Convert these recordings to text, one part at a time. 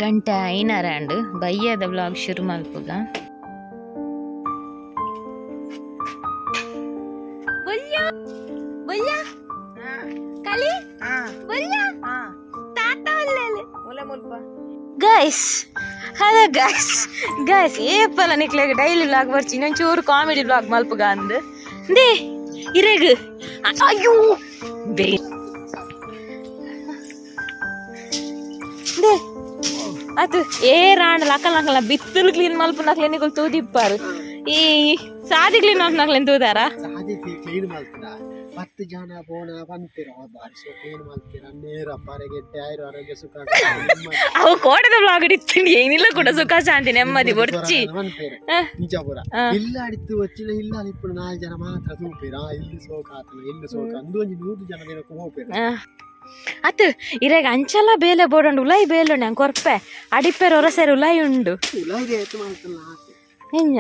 ಗಂಟೆ ಐನಾರಾಂಡ್ ಬಯ್ಯದ ವ್ಲಾಗ್ ಶುರು ಮಲ್ಪುಗ. ಬೊಲ್ಯ ಬೊಲ್ಯ ಕಲಿ ಬೊಲ್ಯ ತಾತ ಒಲ್ಲೆಲ್. ಗೈಸ್, ಹಲೋ ಗೈಸ್, ಗೈಸ್, ಏಪಲ ನಿಕ್ಲೆಗ್ ಡೈಲಿ ವ್ಲಾಗ್ ಬರ್ಚಿ, ಇನ್ನೊಂಚೂರು ಕಾಮಿಡಿ ವ್ಲಾಗ್ ಮಲ್ಪುಗ ಅಂದ್. They ಇರೆಗ್ ಅಯ್ಯೋ ಬೇ they ಅದು ಏ ರಾಂಡ ಲಕ್ಕ ಲಕ್ಕಲ ಬಿತ್ತಲು ಕ್ಲೀನ್ ಮಲ್ಪುನಕ್ಲೆ ನಿಕುಲು ತೂದಿಪ್ಪಾರು. ಈ ಸಾದಿ ಕ್ಲೀನ್ ಮಲ್ಪುನಕ್ಲೆನ್ ತೂದಾರ? ಸಾದಿ ಕ್ಲೀನ್ ಮಲ್ತದ 10 ಜನ ಪೋಣ ಪಂತಿರ ಬಾರಿ ಕ್ಲೀನ್ ಮಲ್ತೀರ ನೇರ ಪರೆಗೆಟ್ಟೆ ಆಯ್ರು ಆರೋಗ್ಯ ಸುಖ. ಅವು ಕೋಟದ ವ್ಲಾಗ್ ಇತ್ತು, ಏನಿಲ್ಲ ಕೂಡ ಸುಖ ಶಾಂತಿ ನೆಮ್ಮದಿ ಬೊರ್ಚಿ. ಪನ್ಪೇರು ನಿಜ ಪೂರ ಇಲ್ಲ ಅಡಿತು వచ్చిನ ಇಲ್ಲ ಇಪ್ಪು ನಾಲ್ಕು ಜನ ಮಾತ್ರ ತೂಪೇರ ಇಲ್ಲಿ ಸೋಕ ಆತನ ಇಲ್ಲಿ ಸೋಕ ಅಂದು ಒಂಜಿ 100 ಜನ ದಿನಕ್ಕೂ ಹೋಪೇರು. ಅತ್ ಇರೆಗ್ ಅಂಚಲ ಬೇಲೆ ಬೋಡಂಡು ಉಲಾಯಿ ಬೇಲುಂಡು ಅಂಕ್ ಕೊರ್ಪೆ ಅಡಿಪೆರ್ ಒರಸೆರ್ ಉಲಾಯಿ ಉಂಡು. ಉಲಾಯಿ ಏತ್ ಮಲ್ತಲ್ಲ ಆತೆ. ಎಂಜ?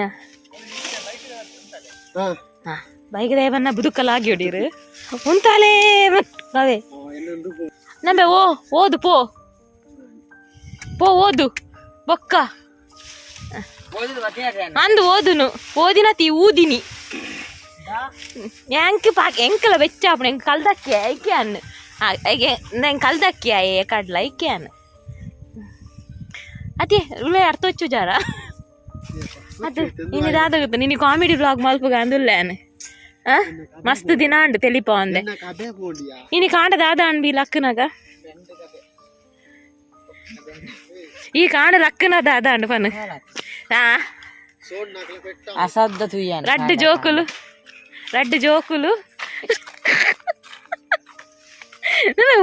ಹಾ. ಬೈಕ್ ದೇವನ್ನ ಬುದುಕಲಾಗಿ ಹೊಡೀರು ಉಂತಾಲೇ ಅವೇ. ಎನ್ನೊಂದು. ನಂಬೆ ಓ ಓದು ಪೋ ಪೋ ಓದು ಬೊಕ್ಕ ಅಂದು ಓದುನು ಓದಿನ ತಿ ಊದಿನಿ ಯಾಂಕ್ ಪಾಕ್ ಎಂಕಲ ಬೆಚ್ಚ ಆಪುಂಡು. ಎಂಕ್ ಕಲ್ದಕ್ಕಿ ಐಕೆ ಅನ್ನು ನಂಗೆ ಕಲ್ದಕ್ಕಿ ಆಯೆ ಕಡ್ಲ ಐಕೆ ಅನ್ನು ಅದೇ ಉಳ್ಳೆ ಅರ್ಥ ಹೊಚ್ಚು ಜಾರ ಅದು ಇನ್ನು ದಾದ ನಿನ್ನ ಕಾಮಿಡಿ ಬ್ಲಾಗ್ ಮಲ್ಪುಗ ಅಂದುಲ್ಲೆ ಅನ್ನು. ಆ ಮಸ್ತ್ ದಿನ ಅಂಡು ತೆಲಿಪ ಅಂದೆ. ಎನ್ನ ಕಬೆ ಪೋಂಡಿಯಾ. ಇನಿ ಕಾಂಡ ದಾದ ಅನ್ಬಿ ಲಕ್ಕನಾಗ ಈ ಕಾಂಡ ಲಕ್ಕನ ದಾದ ಅಂಡು ಪನ್ ಆ. ಸೋಡ್ ನಾಕಲ ಪೆಟ್ಟ. ಅಸದ್ದ ತುಯ್ಯಾನ. ರಡ್ಡು ಜೋಕುಲು, ರಡ್ಡು ಜೋಕುಲು.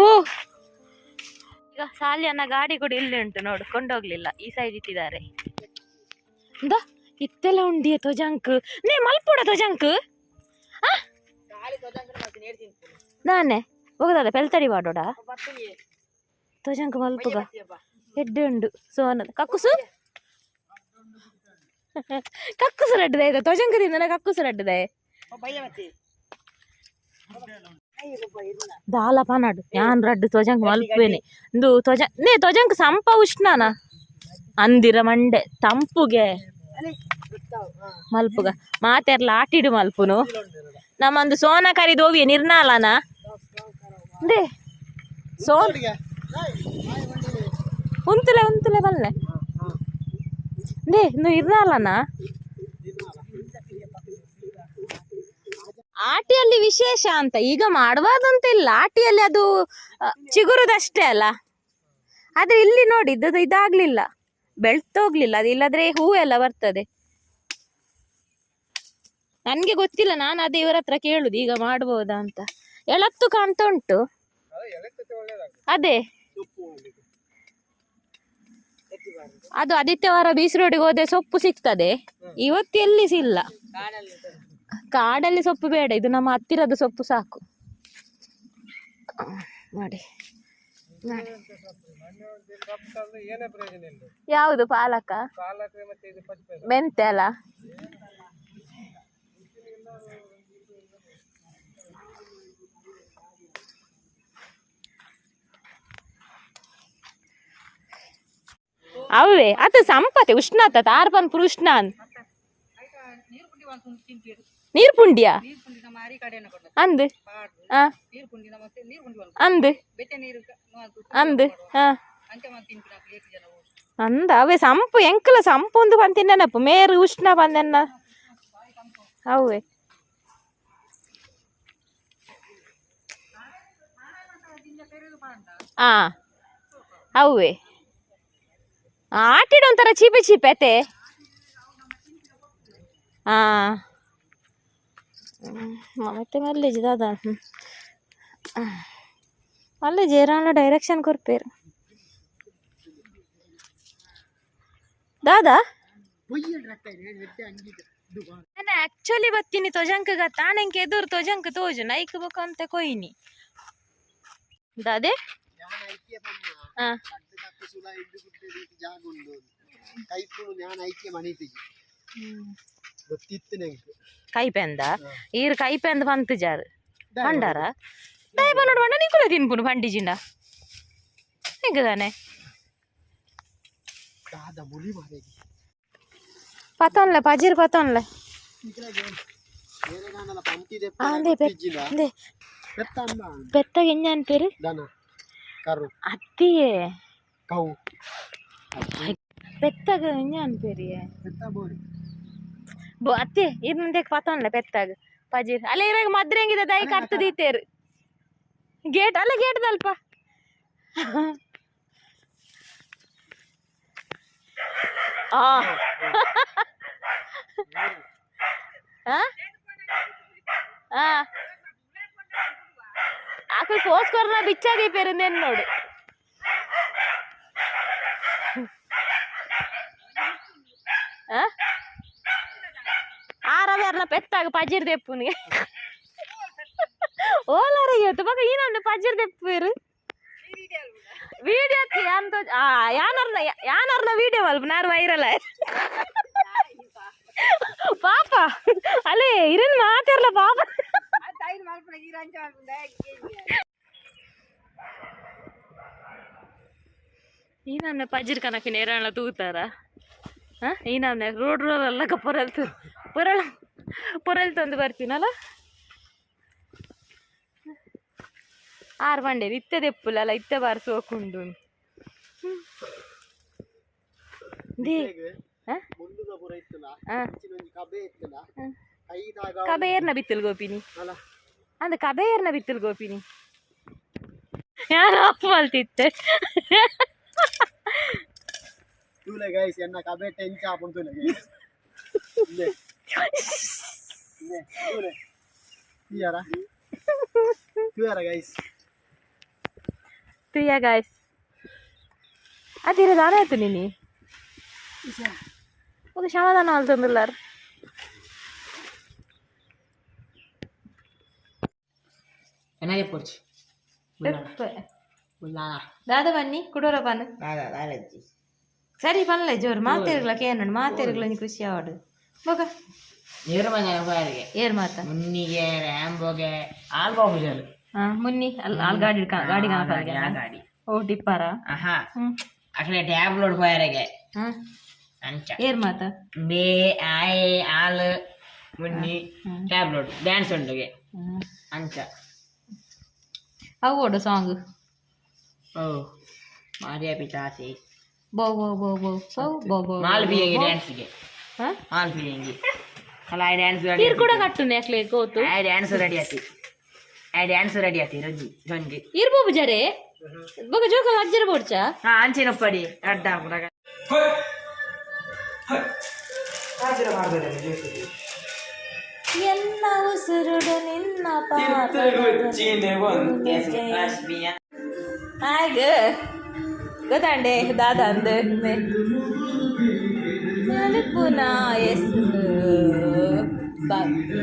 ಓ ಈಗ ಸಾಲಿಯನ್ನ ಗಾಡಿ ಕೂಡ ಇಲ್ಲಿ ಉಂಟು ನೋಡು, ಕೊಂಡೋಗ್ಲಿಲ್ಲ, ಈ ಸೈಡ್ ಇಟ್ಟಿದ್ದಾರೆ. ಇಂದ ಇತ್ತೆಲ್ಲ ಉಂಡಿಯ ತೊಜಂಕ್ ನೇ ಮಲ್ಪುಡ ತೊಜಂಕ್ ಆ? ನಾನೇ ಹೋಗದಾದ ಪೆಲ್ತಡಿ ಬಾಡೋಡ ತೊಜಂಕ್ ಮಲ್ಪುಗ ಎಡ್ಡೆ ಉಂಡು. ಸೋನ ಕಕ್ಕುಸು ಕಕ್ಕುಸು ರಡ್ಡದೆ ತೊಜಂಕ್ ತಿಂದನ ಕಕ್ಕುಸು ರಡ್ಡದೆ ದಾಲ ಪನಾಡು ಯಾನ್ ರಡ್ಡು ತೊಜಂಕ್ ಮಲ್ಪೇನೆ. ಇಂದು ತೊಜ ನೇ ತೊಜಂಕ್ ಸಂಪ ಉಷ್ಣನ ಅಂದಿರ ಮಂಡೆ ತಂಪುಗೆ ಮಲ್ಪುಗ ಮಾತೆರ್ಲ ಆಟಿಡು ಮಲ್ಪುನು. ನಮ್ಮೊಂದು ಸೋನ ಕರಿದೋವಿಯ ನಿರ್ನಾಲನ they ಸೋನ್ ಉಂತುಲೆ ಉಂತುಲೆ ಬಲ್ಲೆ they ಇನ್ನು ಇರ್ನಾಲನ. ಆಟಿಯಲ್ಲಿ ವಿಶೇಷ ಅಂತ ಈಗ ಮಾಡಬಾರ್ದಂತ ಇಲ್ಲ. ಆಟಿಯಲ್ಲಿ ಅದು ಚಿಗುರುದಷ್ಟೇ ಅಲ್ಲ. ಆದ್ರೆ ಇಲ್ಲಿ ನೋಡಿ, ಇದು ಇದಾಗ್ಲಿಲ್ಲ, ಬೆಳ್ತೋಗ್ಲಿಲ್ಲ ಅದು. ಇಲ್ಲಾದ್ರೆ ಹೂ ಎಲ್ಲ ಬರ್ತದೆ. ನನ್ಗೆ ಗೊತ್ತಿಲ್ಲ, ನಾನು ಅದೇ ಇವ್ರ ಹತ್ರ ಕೇಳುದು ಈಗ ಮಾಡ್ಬೋದಾ ಅಂತ. ಎಳತ್ತು ಕಾಣ್ತಾ ಉಂಟು ಅದೇ. ಅದು ಆದಿತ್ಯವಾರ ಬೀಸ್ ರೋಡಿಗೆ ಹೋದ್ರೆ ಸೊಪ್ಪು ಸಿಗ್ತದೆ. ಇವತ್ತು ಎಲ್ಲಿ ಇಲ್ಲ. ಕಾಡಲ್ಲಿ ಸೊಪ್ಪು ಬೇಡ, ಇದು ನಮ್ಮ ಹತ್ತಿರದ ಸೊಪ್ಪು ಸಾಕು. ನೋಡಿ ನೋಡಿ. ಯಾವುದು ಪಾಲಕ ಮೆಂತೆ ಅಲ್ಲ? ಅವೇ ಅದು ಸಂಪತೆ ಉಷ್ಣತ ತಾರ್ಪನ್ ಪುರುಷ್ಣ ನೀರ್ ಪುಂಡಿಯ ಅಂದ್ ಆ ಅಂದ್ ಅಂದ್ ಆ ಅಂದ ಅವೇ ಸಂಪು ಎಂಕಲ ಸಂಪು ಒಂದು ಬಂತಿನ್ನಪ್ಪ ಮೇರು ಉಷ್ಣ ಬಂದೆನ್ನ ಅವೇ. ಆ ಅವೇ ಆಟಿಡ ಒಂಥರ ಚೀಪೆ ಚೀಪೆ ಅತೆ. ಆ ಮತ್ತೆ ಮಲ್ಲೇಜ್ ದಾದ ಮಲ್ಲೇಜ್ ಏರಾಣ ಡೈರೆಕ್ಷನ್ ಕೊರ್ಪೇರು ದಾದಾ. ನಾನು ಆಕ್ಚುಲಿ ಬತ್ತೀನಿ ತೊಜಂಕ್ ತಾನೆಂಕೆ ಎದುರು ತೊಜಂಕ್ ತೋಜು ನೈಕ್ ಬೊಕ ಅಂತ ಕೊಯ್ನಿ ದಾದೆ. ಯಾನ್ ಐಕ್ಯ ಪನ್ನ. ಹಾ. ರಡ್ಡು ಕಕ್ಕುಸುಲ ಇಂದು ಗುಡ್ಡೆ ರೀತಿ ಜಾಗ ಉಂಡು ಕೈಪುನು ಯಾನ್ ಐಕ್ಯ ಮನಿತಿಜಿ ಗೊತ್ತಿತ್ತು ನಂಗೆ. ಕೈಪೆಂದ ಈರ್ ಕೈಪೆಂದ ಪಂತು ಜಾರು ಪಂಡಾರ ದಾಯ ಪನ್ನೋಡು ಪಂಡ ನಿಕುಲ ತಿನ್ಪುನು ಪಂಡಿಜಿಂಡ ಹೆಂಗದಾನೆ. ದಾದ ಮುಲಿ ಮಾರೇಗಿ. ಪತೊನ್ಲೆ ಪಜಿರ್ ಪತೊನ್ಲೆ. ಬೇರೆ ಗಾನಲ ಪಂತಿ. ಆ, ಅಂದೆ ಅಂದೆ. ಪೆತ್ತ ಅಂದ. ಪೆತ್ತಗೆ ಎಂಜ ಅನ್ಪೇರು? ದನ ಕರು. ಅತ್ತಿಯೇ. ಕೌ. ಪೆತ್ತಗ ಎಂಜ ಅನ್ಪೇರಿಯೇ? ಪೆತ್ತ ಬೋರಿ. ಬೊ ಅತ್ತೆ, ಇರ್ ಮುಂದಕ್ಕೆ ಪತೊನ್ಲೆ ಪೆತ್ತಾಗ ಪಜಿರ್. ಅಲ್ಲ, ಇರಾಗ ಮದ್ರೆ ಹೆಂಗಿದೆ? ದೈ ಕಟ್ತು ದೀತೇರು ಗೇಟ್ ಅಲ್ಲ, ಗೇಟ್ ದಲ್ಪ. ಆ ಆ ಆ ಆಕಳು ಫೋಸ್ಕೊರ್ನ ಬಿಚ್ಚಾದಿ ಪೇರು ನೋಡು. ಆ ಆರವೆ ಪೆತ್ತಾಗ ಪಜಿರ್ ದೆಪ್ಪುನಿಗೆ ಓಲಾರ ಇವತ್ತು ಬಗ ಈ ನನ್ನ ಪಜಿರ್ ದೆಪ್ಪುರು. ವಿಡಿಯೋ ಯಾನ್ ಆ ಯಾನರ್ನ ಯಾನರ್ನ ವಿಡಿಯೋ ಅಲ್ಪ ನಾರು ವೈರಲ್ ಪಾಪ. ಅಲ್ಲೇ ಇರನ್ ಮಾತಿರ್ಲ ಪಾಪ. ಈ ನನ್ನ ಪಜಿರ್ ಕನಕಿನ ಏರಣ ತೂತಾರ. ಹಾ, ಈ ನನ್ನ ರೋಡ್ ರೋಡ್ ಪೊರಲ್ತು ಪೊರಳ ಪೊರಲ್ ತಂದು ಬರ್ತೀನಲ್ಲ. ಆರು ಬಂಡೇರು ಇತ್ತೆ ದೆಪ್ಪುಲಲ್ಲ, ಇತ್ತೆ ಬಾರ್ ಸೋಕುಂಡು they. ಆ? ಮುಳ್ಳುದ ಪೂರ ಇತ್ತಲ್ಲ. ಆ. ಇಂಚಿನ ಒಂಜಿ ಕಬೆ ಇತ್ತಲ್ಲ, ಐದಾಗ. ಕಬೆ ಏರ್ನ ಬಿತ್ತಲ್ ಗೋಪಿನಿ? ಅಲ್ಲ. ಅಂದ ಕಬೆ ಏರ್ನ ಬಿತ್ತಲ್ ಗೋಪಿನಿ? ಯಾರು ಆಫ್ ಮಲ್ತಿತ್ತೆ? ತೂಲೆ ಗೈಸ್, ಎನ್ನ ಕಬೆ ಟೆಂಚ್ ಆಪುಂಡು ತೂಲೆ ಗೈಸ್. ಇಂದೆ ಇಂದೆ ತೂಲೆ, ತೂಯಾರ ತೂಯಾರ ಗೈಸ್. ತುಯ್ಯ ಗಾಯ್ಸ್, ಅದಿರ ದಾನ ಆಯ್ತು ನೀನಿ. ఒక ಸಮಾಧಾನ ಆಲ್ತಂದುಲ್ಲಾರ. ಎನಾಗೆ ಪೋರ್ಚಿ ಬುಲ್ಲಾಲ. ದಾದ ಬನ್ನಿ ಕುಡೋರ ಬನ್ನ. ದಾದ ದಾಲಜ್ಜಿ. ಸರಿ ಪನ್ಲೆ, ಜೋರು ಮಾತೇರುಗಳ ಕೇನೋಡು, ಮಾತೇರುಗಳ ಒಂಜಿ ಖುಷಿ ಆವಡು ಬೊಕ. ನೀರು ಬಂದ ಬಾರಿಗೆ. ಏರ್ ಮಾತ? ಮುನ್ನಿಗೆ ರ್ಯಾಂಬೋಗೆ ಆಲ್ ಬಾಬುಜಲ್. ಹಾ, ಮುನ್ನಿ ಅಲ್ ಆಲ್ ಗಾಡಿ ಗಾಡಿ ಕಾಣಪಾರಿಗೆ. ಗಾಡಿ. ಓ ಟಿಪ್ಪಾರ. ಆಹಾ. ಹ್ಮ್. ಅಕಲೆ ಟ್ಯಾಬ್ ಲೋಡ್ ಪೋಯರೆಗೆ. ಹ್ಮ್. ಅಂಚ. ಏರ್ ಮಾತ? ಬೇ ಆಯೆ ಆಲ್ ಮುನ್ನಿ ಟ್ಯಾಬ್ ಲೋಡ್ ಡ್ಯಾನ್ಸ್ ಉಂಡುಗೆ. ಹ್ಮ್. ಅಂಚ. ಅವು ಓಡು ಸಾಂಗ್. ಓ ಮಾರಿಯಾ ಪಿಚಾಸಿ. ಬೋ ಬೋ ಬೋ ಬೋ ಬೋ ಬೋ ಬೋ. ಮಾಲ್ ಬಿಯಂಗಿ ಡ್ಯಾನ್ಸ್ಗೆ. ಹಾ. ಮಾಲ್ ಬಿಯಂಗಿ ಅಲ್ಲ, I dance ready. ನೀರು ಕೂಡ ಕಟ್ಟುನೆ ಅಕ್ಲೆ ಕೋತು. I dance ready ಆತಿ, I dance ready ಆತಿ ರಂಜಿ ರಂಜಿ. ಇರ್ಬೋದು ಜರೆ ಬೊಕ ಜೋಕ ಅಜ್ಜರ ಬೋಡ್ಚಾ. ಹಾ, ಅಂಚಿನಪ್ಪಡಿ ಅಡ್ಡ ಪುಡಗ. ಎನ್ನ ಉಸಿರುಡು ನಿನ್ನ. ಹಾಗೆ ಗೊತ್ತಾಂಡೆ ದಾದ ಅಂದು ಪುನಃ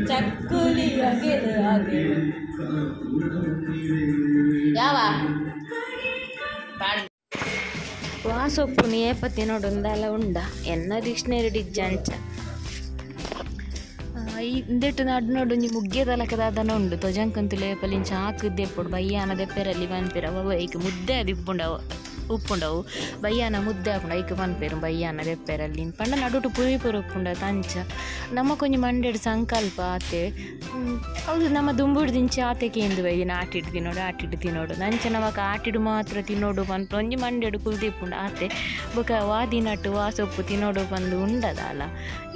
ಚಕ್ಕುಲಿ ಅಗೆದು ಅಗೆದು ಯಾವ ವಾಸೊಪ್ಪುನಿ ಏಪತ್ತಿ ನೋಡೊಂದಲ್ಲ ಉಂಡ ಎನ್ನ ಡಿಕ್ಷನರಿ ಡಿಜ್ಜಂಚ. ಈ ಇಂದೆಟ್ಟು ನಡು ನೋಡು, ಒಂಜಿ ಮುಗ್ಗೆ ತಲಕದಾದನ ಉಂಡು ತೊಜಂಕಂತುಲೆ ಏಪಲಿಂಚ ಹಾಕುದ್ದೆಪ್ಪೊಡು ಬಯ್ಯಾನ ದೆಪ್ಪೆರಲ್ಲಿ ಪನ್ಪೆರ್. ಅವ ಐಕ್ ಮುದ್ದೆ ಅದು ಇಪ್ಪುಂಡವು ಉಪ್ಪುಂಡವು ಬಯ್ಯಾನ ಮುದ್ದೆ ಆಪುಂಡು. ಐಕ್ ಪನ್ಪೆರ್ ಬಯ್ಯಾನ ದೆಪ್ಪೆರಲ್ಲಿ ಪಂಡ ನಡುಟು ಪುರಿ ಪೂರ ಉಪ್ಪುಂಡ ಅಂಚ. ನಮಕೊಂಜಿ ಮಂಡೆಡ್ ಸಂಕಲ್ಪ ಆತೆ. ಹೌದು, ನಮ್ಮ ದುಂಬುಡ್ದಿಂಚಿ ಆತೆ ಕೇಂದು ಬೈದಿನ ಆಟಿಡ್ ತಿನ್ನೋಡು, ಆಟಿಡ್ ತಿನ್ನೋಡು. ಅಂಚ ನಮಕ್ ಆಟಿಡು ಮಾತ್ರ ತಿನ್ನೋಡು ಪನ್ಪ ಒಂಜಿ ಮಂಡೆಡ್ ಕುಲ್ದಿಪ್ಪುಂಡು ಆತೆ. ಬೊಕ ವಾ ದಿನಟ್ಟು ವಾ ಸೊಪ್ಪು ತಿನ್ನೋಡು ಪಂದು ಉಂಡದಾಲ.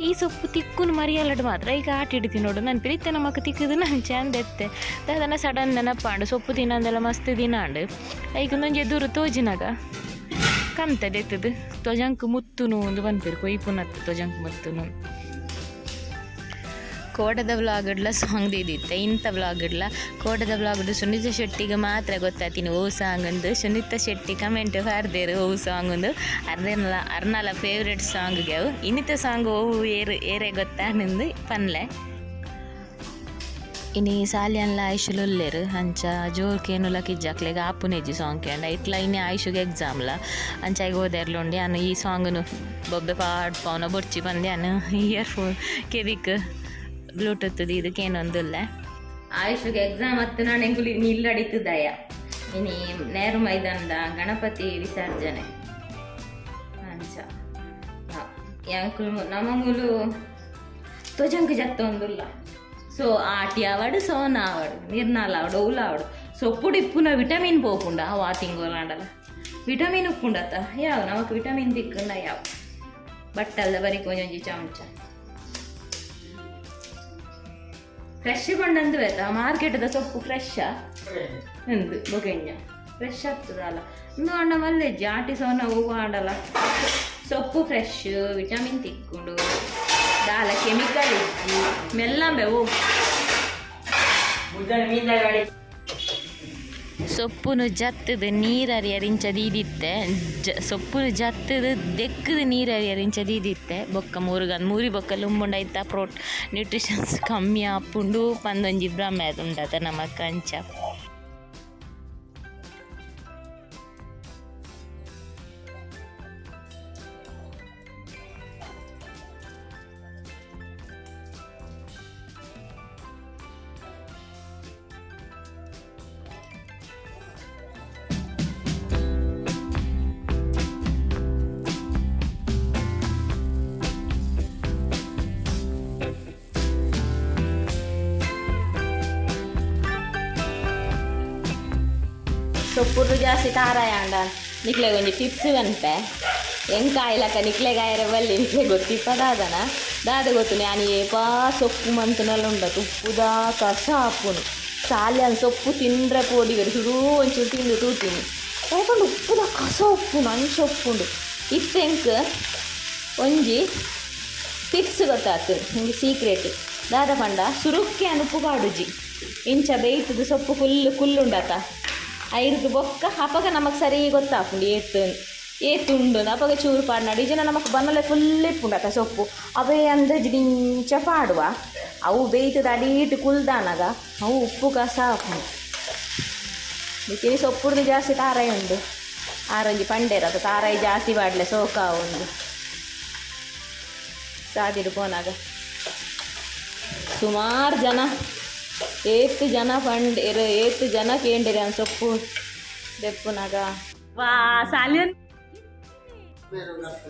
ಈ ಸೊಪ್ಪು ತಿಕ್ಕುನು ಮರಿಯಲಡ್ ಮಾತ್ರ ಈಗ ಆಟಿಡು ತಿನ್ನೋಡು ನನ್ಪಿರಿ. ಇತ್ತೆ ನಮಕ್ ತಿಕ್ಕುದು ನಂಚೆ ಅಂದೆತ್ತೆ ದಾದನ ಸಡನ್ ನೆನಪಾಂಡು. ಸೊಪ್ಪು ತಿನ್ನಂದೆಲ್ಲ ಮಸ್ತ್ ದಿನಾಂಡು. ಐಕ್ ಒಂದೊಂಜಿ ಎದುರು ತೋಜಿನಾಗ ಕಂತದೆ ಎತ್ತದು ತೊಜಂಕ್ ಮುತ್ತುನು ಒಂದು ಪನ್ಪೆರ್, ಕೊಯ್ಪುನತ್ತು ತೊಜಂಕ್ ಮುತ್ತುನು. ಕೋಡದ ವ್ಲಾಗ್ಡ್ಲ ಸಾಂಗ್ ದಿದ್ದಿತ್ತೆ. ಇಂಥ ವ್ಲಾಗ್ಡ್ಲ ಕೋಡದ ವ್ಲಾಗ್ಡ್ ಸುನೀತಾ ಶೆಟ್ಟಿಗೆ ಮಾತ್ರ ಗೊತ್ತಾತೀನಿ ಓ ಸಾಂಗ್ ಅಂದು. ಸುನೀತಾ ಶೆಟ್ಟಿ ಕಮೆಂಟ್ ಪಾರ್ದೇರು ಓ ಸಾಂಗ್ ಒಂದು ಅರ್ದೇನಲ ಅರ್ನಲ ಫೇವ್ರೆಟ್ ಸಾಂಗ್ಗೆ ಅವು. ಇನ್ನಿತ ಸಾಂಗ್ ಓವು ಏರು ಏರೆ ಗೊತ್ತಾ ನಿಂದು ಪನ್ಲೆ. ಇನಿ ಸಾಲ್ಯನ್ಲ ಆಯುಷುಲು ಉಲ್ಲೆರ್. ಅಂಚ ಜೋರ್ ಕೇನುಲ ಕಿಜ್ಜಾಕ್ಲೆಗ್ ಆಪುನೆಜ್ಜಿ ಸಾಂಗ್ ಕೇಂಡ. ಇಟ್ಲ ಇನಿ ಆಯುಷುಗೆ ಎಕ್ಸಾಮ್ಲ ಅಂಚ ಐಗ್ ಓದೆರ್ಲುಂಡು. ಯಾನ್ ಈ ಸಾಂಗ್ನು ಬೊಬ್ಬೆ ಪಾಡ್ಪಾವುನ ಬೊರ್ಚಿ ಪಂದ್ ಯಾನ್ ಇಯರ್ಫೋನ್ ಕೆಬಿಕ್ ಬ್ಲೂಟೂತ್ ಇದು ಕೇನೊಂದುಲ್ಲೆ. ಆಯುಷುಗೆ ಎಕ್ಸಾಮ್ ಹತ್ತು ನಾನು ಎಂಕುಲು ಇನಿ ಇಲ್ಲಡಿತ್ತದಯ. ಇನಿ ನೇರು ಮೈದಾನದ ಗಣಪತಿ ವಿಸರ್ಜನೆ ಅಂಚ. ಯಾಂಕುಲು ನಮ್ಮ ಮೂಲು ತೊಜಂಕ್ ಜತ್ತೊಂದುಲ್ಲ. ಸೊ ಆಟಿ ಆವಡು, ಸೋನ ಆವಡು, ನಿರ್ನಾಲ ಆವಡು, ಒವ್ಲ ಆವಡು, ಸೊಪ್ಪುಡು ಇಪ್ಪುನ ವಿಟಮಿನ್ ಪೋಪುಂಡ. ಅವು ಆ ತಿಂಗೊಲಾಂಡಲ ವಿಟಮಿನ್ ಉಪ್ಪುಂಡತ್ತ. ಯಾವ ನಮಕ್ ವಿಟಮಿನ್ ತಿಕ್ಕುಂಡ ಯಾವ ಬಟ್ಟಲ್ದ ಬರಿ ಒಂಜೊಂಜಿ ಚಮಚ ಫ್ರೆಶ್ ಕೊಂಡಂದು ಆಯ್ತಾ. ಮಾರ್ಕೆಟ್ದ ಸೊಪ್ಪು ಫ್ರೆಶ್ ಎಂದು ಬೊಕೆಂಜ ಫ್ರೆಶ್ ಆಗ್ತದಲ್ಲ. ಇಂದು ಅಂಡ ಮಲ್ಲೆಜ್ಜಿ ಆಟಿ ಸೋನ ಹೂವು ಆಂಡಲ ಸೊಪ್ಪು ಫ್ರೆಶ್, ವಿಟಮಿನ್ ತಿಕ್ಕುಂಡು, ದಾಲ ಕೆಮಿಕಲ್ ಇಜ್ಜಿ. ಮೆಲ್ಲಂಬೆ ಓ. ಗಾಡಿ. ಸೊಪ್ಪುನು ಜತ್ತದು ನೀರರಿಯರಿಂಚ ದೀದಿತ್ತೆ. ಸೊಪ್ಪುನು ಜತ್ತದು ದೆಕ್ಕದು ನೀರರಿಯರಿಂಚ ದೀದಿತ್ತೆ. ಬೊಕ್ಕ ಮೂರುಗನ್ ಮೂರಿ ಬೊಕ್ಕ ಲುಂಬುಂಡ ಐತ ಪ್ರೋಟ್ ನ್ಯೂಟ್ರಿಷನ್ಸ್ ಕಮ್ಮಿ ಆಪುಂಡು ಪಂದೊಂಜಿ ಭ್ರಮೆ ಉಂಡತ ನಮಕ್ ಅಂಚ. ಸೊಪ್ಪುರ್ದು ಜಾಸ್ತಿ ತಾರಾಯ ಅಂಡ ನಿಕ್ಲೆ ಒಂಜಿ ಟಿಪ್ಸ್ ಅನ್ಪೆ. ಎಂಕಾಯ್ಲಕ್ಕ ನಿಕ್ಲೆಗಾಯರೆ ಬಲ್ಲಿ, ನಿಕ್ಲೆ ಗೊತ್ತಿಪ್ಪ ದಾದನ ದಾದ ಗೊತ್ತು. ನಾನು ಏಪಾ ಸೊಪ್ಪು ಮಂತನಲ್ಲ ಉಂಡ ಉಪ್ಪುದ ಕಸ ಆಪುನು. ಸಾಲ್ಯಾನ್ ಸೊಪ್ಪು ತಿಂದ್ರೆ ಪೋಡಿಗರು ಶುರು ಒಂಚೂರು ತಿಂದು ತೂತೀನಿ, ಯಾಕಂದ್ರೆ ಉಪ್ಪುದ ಕಸ ಉಪ್ಪುಂಡು, ಅಂಚ ಉಪ್ಪುಂಡು. ಇತ್ತೆ ಎಂಕ್ ಒಂಜಿ ಟಿಪ್ಸ್ ಗೊತ್ತಾತು, ಒಂಜಿ ಸೀಕ್ರೆಟ್. ದಾದ ಪಂಡ, ಸುರುಕ್ಕೆ ಉಪ್ಪು ಪಾಡುಜಿ. ಇಂಚ ಬೇಯ್ತದ ಸೊಪ್ಪು ಫುಲ್ ಕುಲ್ಲುಂಡತ, ಐರ್ದು ಬೊಕ್ಕ ಅಪಗ ನಮಕ್ ಸರಿ ಗೊತ್ತಾಪುಂಡು ಏತ್ ಏತ್ ಉಂಡು. ಅಪಗ ಚೂರು ಪಾಡ್ನಾಡು ಈ ಜನ ನಮಕ್ ಬನ್ನಲೆ ಫುಲ್ ಇಪ್ಪುಂಡತ ಸೊಪ್ಪು. ಅವೇ ಅಂದಾಜು ದಿಂಚ ಪಾಡುವ. ಅವು ಬೇಯ್ತದ ಅಡೀಟ್ ಕುಲ್ದಾನಗ ಅವು ಉಪ್ಪು ಕಸ ಆಪುಂಡು. ಮಿಕ್ಕಿನಿ ಸೊಪ್ಪುರ್ದು ಜಾಸ್ತಿ ತಾರಾಯಿ ಉಂಡು. ಆರೊಂಜಿ ಪಂಡೇರ ಅದು ತಾರಾಯಿ ಜಾಸ್ತಿ ಪಾಡ್ಲೆ ಸೋಕ ಉಂಡು. ಸಾದಿಡು ಪೋನಾಗ ಸುಮಾರು ಜನ, ಏತ್ ಜನ ಪಂಡೇರು, ಏತ್ ಜನ ಕೇಂಡಿರಿ ಅನ್ ಸೊಪ್ಪು ದೆಪ್ಪುನಾಗ. ವಾ ಸಾಲಿಯನ್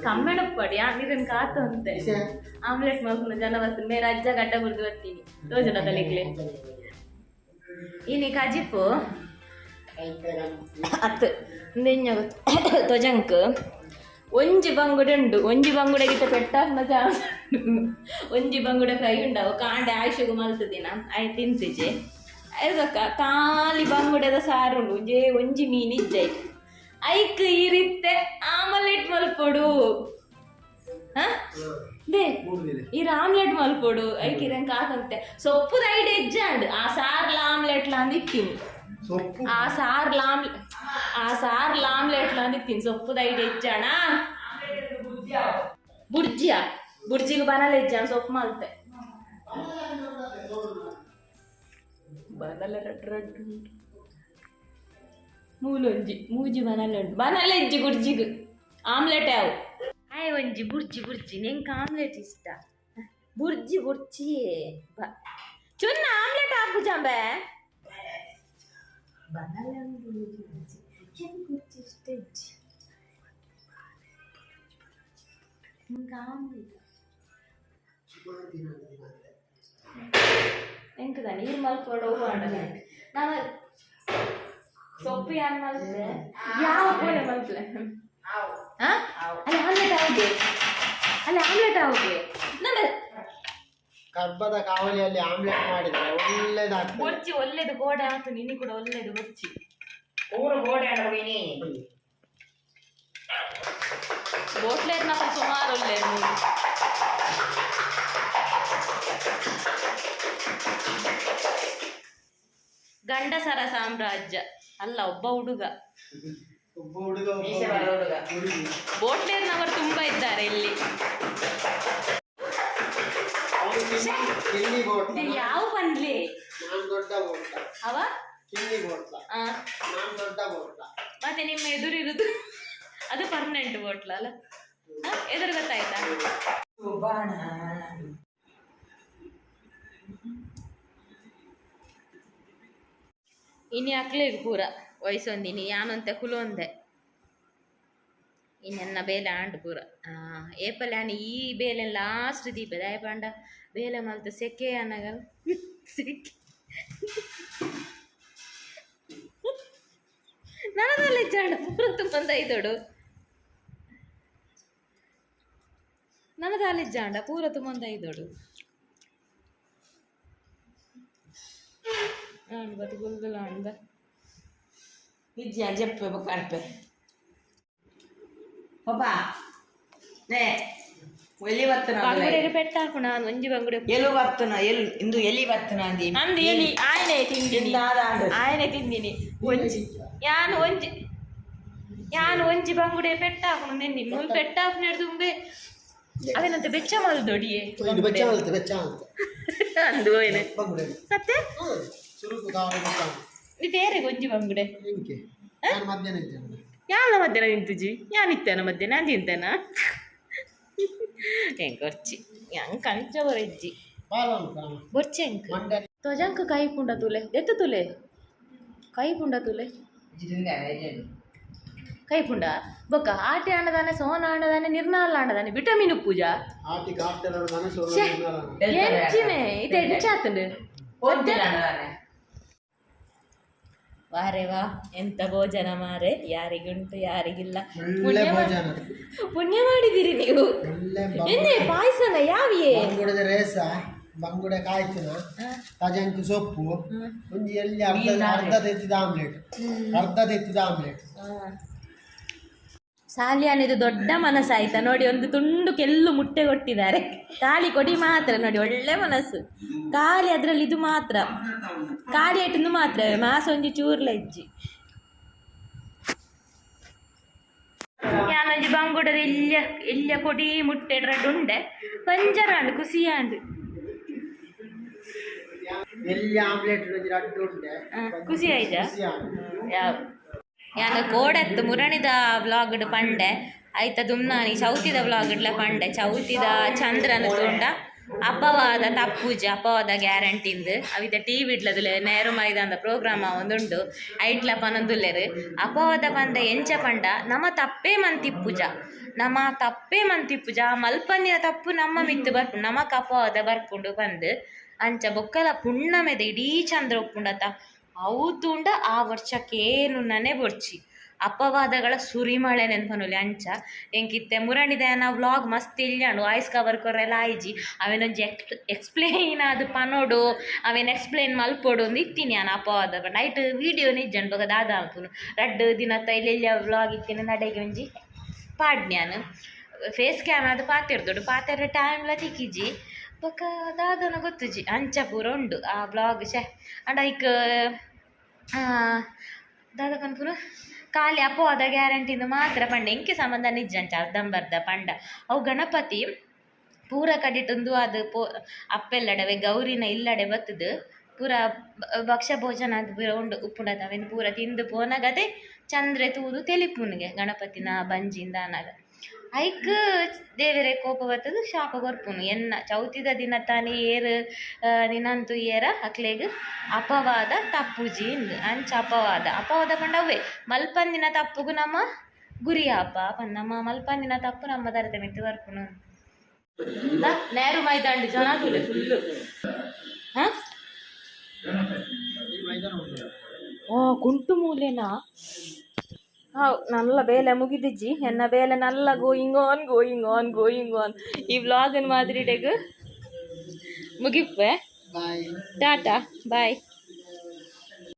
ಕಮ್ಮೆಣಪ್ಪಡಿ ನೀರನ್ನು ಕಾತಂತೆ ಆಮ್ಲೆಟ್ ಮಲ್ಪುನ ಜನ ಬರ್ತೀನಿ. ಮೇರೆ ಅಜ್ಜ ಗಡ್ಡ ಬುರ್ದು ಬರ್ತೀನಿ ತೋಜುನ ತಲೆಗ್ಲೆ. ಇನಿ ಕಜಿಪು ಅತ್ತು ಇಂದೆಂಜ ತೊಜಂಕ್ ಒಂಜಿ ಬಂಗುಡೆ ಉಂಡು. ಒಂಜಿ ಬಂಗುಡೆಗಿತ್ತ ಪೆಟ್ಟಾಕ್ನ ಚಾನ್ಸ್. ಒಂಜಿ ಬಂಗುಡೆ ಫ್ರೈ ಉಂಡವು ಕಾಂಡೆ ಆಯುಷಗು ಮಲ್ತದಿನ ಆಯ್ ತಿಂತಿಜೆ. ಐದಕ್ಕ ಖಾಲಿ ಬಂಗುಡೆದ ಸಾರು ಉಂಡು. ಒಂಜೇ ಒಂಜಿ ಮೀನು ಇಜ್ಜೈ. ಐಕ್ ಈ ರೀತೆ ಆಮಲೆಟ್ ಮಲ್ಪೊಡು. They ಈರ್ ಆಮ್ಲೆಟ್ ಮಲ್ಪೊಡು. ಐಕ್ ಇರಂಕ ಆಕಂತೆ ಸೊಪ್ಪುದ ಐಡೆ ಇಜ್ಜಾಂಡ್. ಆ ಸಾರ್ಲ ಆಮ್ಲೆಟ್ಲ ಅಂದ್ ಇತ್ತೀನಿ. ಸೊಪ್ಪು ಆ ಸಾರ್ಲ ಆಮ್ಲೆಟ್ಲ ಅಂದ್ ಇತ್ತೀನಿ. ಸೊಪ್ಪುದ ಐಡೆ ಇಜ್ಜಾಣ. ಬುರ್ಜಿಯ ಬುರ್ಜಿಗೆ ಬನಲ ಇಜ್ಜಾಣ. ಸೊಪ್ಪು ಮಲ್ತೆ ಬನಲ ರಡ್ ರಡ್ ಉಂಟು. ಮೂಲೊಂಜಿ ಮೂಜಿ ಬನಲೆ ಉಂಟು. ಬನಲೆ ಇಜ್ಜಿ ಬುರ್ಜಿಗ್ ಆಮ್ಲೆಟ್ ಯಾವು ಆಯ್ ಒಂಜಿ ಬುರ್ಜಿ ಬುರ್ಜಿ. ನಿಂಗೆ ಆಮ್ಲೆಟ್ ಇಷ್ಟ. ಬುರ್ಜಿ ಬುರ್ಜಿ ಚುನ್ನ ಆಮ್ಲೆಟ್ ಆಪುಜಾಂಬೆ. ಬನಲೆ ಉಂಡು ಬುರ್ಜಿ ಬುರ್ಜಿ. ಎಂಕ್ ಬುರ್ಜಿ ಇಷ್ಟ ಇಜ್ಜಿ. ನಿಂಗೆ ಆಮ್ಲೆಟ್ ಎಂಕದ ನೀರು ಮಲ್ಕೊಡು ಆಂಡಲ. ನಾನು ಸೊಪ್ಪು ಯಾನ್ ಮಲ್ತೆ ಯಾವ ಕೋಲೆ ಮಲ್ಪ್ಲೆ. ಆ ಅಲ್ಲ ಆಮ್ಲೆಟ್ ಆವುಗೆ, ಅಲ್ಲ ಆಮ್ಲೆಟ್ ಆವುಗೆ ನಮ್ಮ. ಕರ್ಬದ ಕಾವಲಿಯಲ್ಲಿ ಆಮ್ಲೆಟ್ ಮಾಡಿದ್ರೆ ಒಳ್ಳೇದಾಗ್ತದೆ. ಬೊರ್ಚಿ ಒಳ್ಳೇದು ಗೋಡೆ ಆತು ನಿನ್ನೆ ಕೂಡ ಒಳ್ಳೇದು ಬೊರ್ಚಿ. ಪೂರ ಗೋಡೆ ಆಡ ಹೋಗಿನಿ. ಬೋಟ್ಲೇರ್ನಪ್ಪ ಸುಮಾರು ಒಳ್ಳೇದು. ಗಂಡಸರ ಸಾಮ್ರಾಜ್ಯ ಅಲ್ಲ, ಒಬ್ಬ ಹುಡುಗ. ಒಬ್ಬ ಹುಡುಗ, ಒಬ್ಬ ಮೀಸೆ ಬರೋ ಹುಡುಗ. ಹುಡುಗಿ. ಬೋಟ್ಲೇರ್ನವರು ತುಂಬಾ ಇದ್ದಾರೆ ಇಲ್ಲಿ. ಅವನು ಕಿಲ್ಲಿ ಬೋಟ್ಲ. ಯಾವ ಬಂದ್ಲಿ? ನಾನು ದೊಡ್ಡ ಬೋಟ್ಲ. ಅವ ಕಿಲ್ಲಿ ಬೋಟ್ಲ. ಆ, ನಾನು ದೊಡ್ಡ ಬೋಟ್ಲ. ಮತ್ತೆ ನಿಮ್ಮ ಎದುರಿರುದು ಅದು ಪರ್ಮನೆಂಟ್ ಬೋಟ್ಲ ಅಲ್ಲ? ಆ, ಎದುರು ಗೊತ್ತಾಯ್ತಾ? ಬಾಣ. ಇನಿ ಅಕ್ಲೆಗ್ ಪೂರ ವಯಸ್ಸೊಂದಿನಿ ಯಾನೊಂತೆ ಕುಲೊಂದೆ. ಇನ್ನೆನ್ನ ಬೇಲೆ ಆಂಡ್ ಪೂರ ಏಪಲ್ ಆನ್ ಈ ಬೇಲೆ ಲಾಸ್ಟ್ ದೀಪ ದಾಯಪಂಡ ಬೇಲೆ ಮಲ್ತು ಸೆಕೆ ಅನಗ ಸೆಕೆ ನನದಲ್ಲಿ ಜಾಂಡ ಪೂರ ತುಂಬ ಐದೋಡು ನನದಾಲಿ ಜಾಂಡ ಪೂರ ತುಂಬ ಐದೋಡು ಆಂಡ್ ಬತ್ ಗುಲ್ಗುಲ ಆಂಡ್ ನಿಜ ಜಪ್ಪೆ ಬೊಕ್ಕ ಪಪ್ಪ ನೇ ಎಲ್ಲಿ ಬತ್ತನ ಬಂಗುಡೆಗೆ ಪೆಟ್ಟ ಹಾಕುಣ ಒಂಜಿ ಬಂಗುಡೆ ಎಲು ಬತ್ತನ ಎಲ್ ಇಂದು ಎಲಿ ಬತ್ತನ ಅಂದಿ ಅಂದು ಎಲಿ ಆಯನೆ ತಿಂದಿನಿ ಆಯನೆ ತಿಂದಿನಿ ಒಂಜಿ ಯಾನ್ ಒಂಜಿ ಯಾನ್ ಒಂಜಿ ಬಂಗುಡೆ ಪೆಟ್ಟ ಹಾಕುಣ ನೆನ್ನಿ ಮುಲ್ ಪೆಟ್ಟ ಹಾಕುನ ತುಂಬೆ ಅವೇನಂತ ಬೆಚ್ಚ ಮಲ್ದೊಡಿಯೇ ಇದು ಬೆಚ್ಚ ಆಲ್ತೆ ಬೆಚ್ಚ ಆಲ್ತೆ ಅಂದು ಹೋಯ್ನೆ ಬಂಗುಡೆ ಸತ್ಯ ಸುರುಕು ಕಾವು ಬೆಚ್ಚ ಆಲ್ತೆ. ನೀ ತೇರೆ ಒಂಜಿ ಬಂಗುಡೆ ಇಂಕೆ ನಾನು ಮಧ್ಯಾಹ್ನ ಇದ್ದೇನೆ ಯಾನ ಮಧ್ಯಾಹ್ನ ತಿಂತುಜಿ ಯಾನ್ ಇತ್ತೇನ ಮಧ್ಯಾಹ್ನ ನಾನು ತಿಂತೇನ ಹೆಂಗ್ ಕೊರ್ಚಿ ಹೆಂಗ್ ಕಂಚ ಬರಜ್ಜಿ ಬಾಲ ಉಂಟು ಬೊರ್ಚಿ ಹೆಂಗ್ ಮಂಡ್ಯ ತೊಜಂಕ್ ಕೈ ಪುಂಡ ತುಲೆ ದೆತ್ತು ತುಲೆ ಕೈ ಪುಂಡ ತುಲೆ ಕೈ ಪುಂಡ ಬೊಕ್ಕ ಆಟಿ ಆಣದಾನೆ ಸೋನ ಆಣದಾನೆ ನಿರ್ನಾಲ ಆಣದಾನೆ ವಿಟಮಿನ್ ಪೂಜಾ ಆಟಿ ಕಾಫ್ಟರ್ ಮನಸ್ಸು ಎಂಚಿನೆ ಇದು ಎಂಚಾತಂಡು ವಾರೆ ವಾ ಎಂತ ಭೋಜನ ಮಾರೆ ಯಾರಿಗುಂಟು ಯಾರಿಗಿಲ್ಲ ಒಳ್ಳೆ ಭೋಜನ ಪುಣ್ಯ ಮಾಡಿದಿರಿ ನೀವು ಒಳ್ಳೆ ಎನ್ನೆ ಪಾಯಸನ ಯಾವಿಯೇ ಬಂಗುಡೆದ ರೇಸ ಬಂಗುಡೆ ಕಾಯ್ತಿನ ತಜಂಕು ಸೊಪ್ಪು ಒಂಜಿ ಎಲ್ಲಿ ಅರ್ಧ ಅರ್ಧ ತೆತ್ತಿದ ಆಮ್ಲೆಟ್ ಅರ್ಧ ತೆತ್ತಿದ ಆಮ್ಲೆಟ್ ಸಾಲಿಯಾನಿದು ದೊಡ್ಡ ಮನಸ್ಸಾಯ್ತಾ ನೋಡಿ, ಒಂದು ತುಂಡು ಕೆಲ್ಲು ಮುಟ್ಟೆ ಕೊಟ್ಟಿದ್ದಾರೆ. ಖಾಲಿ ಕೊಡಿ ಮಾತ್ರ ನೋಡಿ, ಒಳ್ಳೆ ಮನಸ್ಸು. ಖಾಲಿ ಅದರಲ್ಲಿ ಇದು ಮಾತ್ರ ಖಾಲಿ ಏಟು ಮಾತ್ರ ಮಾಸ ಒಂಜಿ ಚೂರ್ಲ ಇಜ್ಜಿ. ಯಾನೊಂಜಿ ಬಂಗುಡದ ಇಲ್ಯ ಇಲ್ಯ ಕೊಡಿ ಮುಟ್ಟೆ ರಡ್ಡು ಉಂಡೆ ಪಂಜರಾಂಡು ಖುಷಿಯಾಂಡು. ಎಲ್ಲಿ ಆಮ್ಲೆಟ್ ಒಂಜಿ ರಡ್ಡು ಉಂಡೆ ಖುಷಿ ಆಯ್ತಾ? ಖುಷಿ ಆಂಡ್. ಯಾವ ಯಾನ ಕೋಡತ್ತು ಮುರಣಿದ ವ್ಲಾಗ್ಡ್ ಪಂಡೆ ಆಯ್ತ ದುಮ್ನಾನಿ ಚೌತಿದ ವ್ಲಾಗ್ಡ್ಲ ಪಂಡೆ ಚೌತಿದ ಚಂದ್ರನ ತೋಂಡ ಅಪವಾದ ತಪ್ಪುಜ ಅಪವಾದ ಗ್ಯಾರಂಟಿಂದು ಅವಿದ ಟಿ ವಿಡ್ಲದುಲೆ ನೇರು ಮೈದಾನದ ಪ್ರೋಗ್ರಾಮ್ ಒಂದುಂಡು ಐಟ್ಲ ಪನೊಂದುಲ್ಲೆರು ಅಪವಾದ ಪಂಡ ಎಂಚ ಪಂಡ ನಮ ತಪ್ಪೇ ಮಂತಿಪ್ಪುಜ ನಮ್ಮ ತಪ್ಪೇ ಮಂತಿಪ್ಪುಜ ಮಲ್ಪಂದಿನ ತಪ್ಪು ನಮ್ಮ ಮಿತ್ತು ಬರ್ಪುಂಡು ನಮಕ್ ಅಪವಾದ ಬರ್ಪುಂಡು ಪಂದ್ ಅಂಚ ಬೊಕ್ಕಲ ಪುಣ್ಣಮೆದ ಇಡೀ ಚಂದ್ರ ಉಪ್ಪುಂಡತ ಅವು ತೂಂಡ ಆ ವರ್ಷಕ್ಕೇನು ನನೆ ಬೊರ್ಚಿ ಅಪವಾದಗಳ ಸುರಿಮಳೆ ನೆನ್ಪನುಲಿ ಅಂಚ ಎಂಕಿತ್ತೆ ಮುರಣಿದ ವ್ಲಾಗ್ ಮಸ್ತ್ ಇಲ್ಯಾಂಡು ವಾಯ್ಸ್ ಕವರ್ ಕೊರೆಲ್ಲ ಆಯ್ಜಿ ಅವೇನೊಂಜಿ ಎಕ್ಸ್ಪ್ಲೇನ್ ಅದು ಪನೋಡು ಅವೇನು ಎಕ್ಸ್ಪ್ಲೇನ್ ಮಲ್ಪೊಡು ಅಂದ್ ಇತ್ತೀನಿ ನಾನು ಅಪವಾದ ನೈಟ್ ವೀಡಿಯೋ ನಿಜ್ಜಂಡು ಬೊಕ ದಾದ ಅನ್ಪುನು ರಡ್ಡ್ ದಿನತ್ತ ಇಲ್ಲೆಲ್ಲ ವ್ಲಾಗ್ ಇತ್ತೀನಿ ನಡೆಗೆ ಒಂಜಿ ಪಾಡ್ನ್ಯಾನ್ ಫೇಸ್ ಕ್ಯಾಮ್ರಾದ ಪಾತೆರ್ದೊಡು ಪಾತೆರ ಟೈಮ್ಲ ತಿಕ್ಕಿಜಿ ಬೊಕ ದಾದನ ಗೊತ್ತುಜಿ ಅಂಚ ಪೂರ ಉಂಡು ಆ ವ್ಲಾಗ್ ಶೆ ಅಂಡ ಐಕ್ ದಾದ ಪನ್ಪುನು ಖಾಲಿ ಅಪವಾದ ಗ್ಯಾರಂಟಿಂದು ಮಾತ್ರ ಪಂಡ ಎಂಕೆ ಸಂಬಂಧ ನಿಜ ಅಂಚ ಅರ್ಧಂಬರ್ಧ ಪಂಡ ಅವು ಗಣಪತಿ ಪೂರ ಕಡಿಟುಂದು ಅದು ಪೋ ಅಪ್ಪೆಲ್ಲಡವೆ ಗೌರಿನ ಇಲ್ಲಡೆ ಬತ್ತದು ಪೂರ ಭಕ್ಷ್ಯ ಭೋಜನ ಅದು ಪೂರ ಉಂಡು ಉಪ್ಪುಂಡದ ಅವೇನು ಪೂರ ತಿಂದು ಪೋನಾಗದೆ ಚಂದ್ರೆ ತೂದು ತೆಲಿಪುನಿಗೆ ಗಣಪತಿನ ಬಂಜಿಂದ ಅನಾಗ ಐಕ್ ದೇವರೇ ಕೋಪ ಬತ್ತದು ಶಾಪ ಕೊರ್ಪುನು ಎನ್ನ ಚೌತಿದ ದಿನ ತಾನೇ ಏರು ನಿನಂತು ಏರ ಅಕ್ಲೆಗ್ ಅಪವಾದ ತಪ್ಪುಜಿ ಇಂದ್ ಅಂಚ ಅಪವಾದ ಅಪವಾದ ಪಂಡ ಅವೇ ಮಲ್ಪಂದಿನ ತಪ್ಪುಗು ನಮ್ಮ ಗುರಿಯಾಪ ಪಂದ್ ನಮ್ಮ ಮಲ್ಪಂದಿನ ತಪ್ಪು ನಮ್ಮ ದರದ ಮಿತ್ತು ಬರ್ಪುನು ನೇರು ಮೈದಾಂಡು ಜನ ತುಲೆ ಫುಲ್ಲು ಹಾಂ ಓ ಕುಂಟು ಮೂಲೆನಾ? How ನಲ್ಲ ಬೇಲೆ ಮುಗಿದಿಜ್ಜಿ ಎನ್ನ ಬೇಲೆ ನಲ್ಲ going on going on going on. ಈ ವ್ಲಾಗನ್ ಮಾದಿರಿಡೆಗ್ ಮುಗಿಪ್ಪೆ. ಬಾಯ್. ಟಾಟಾ ಬಾಯ್.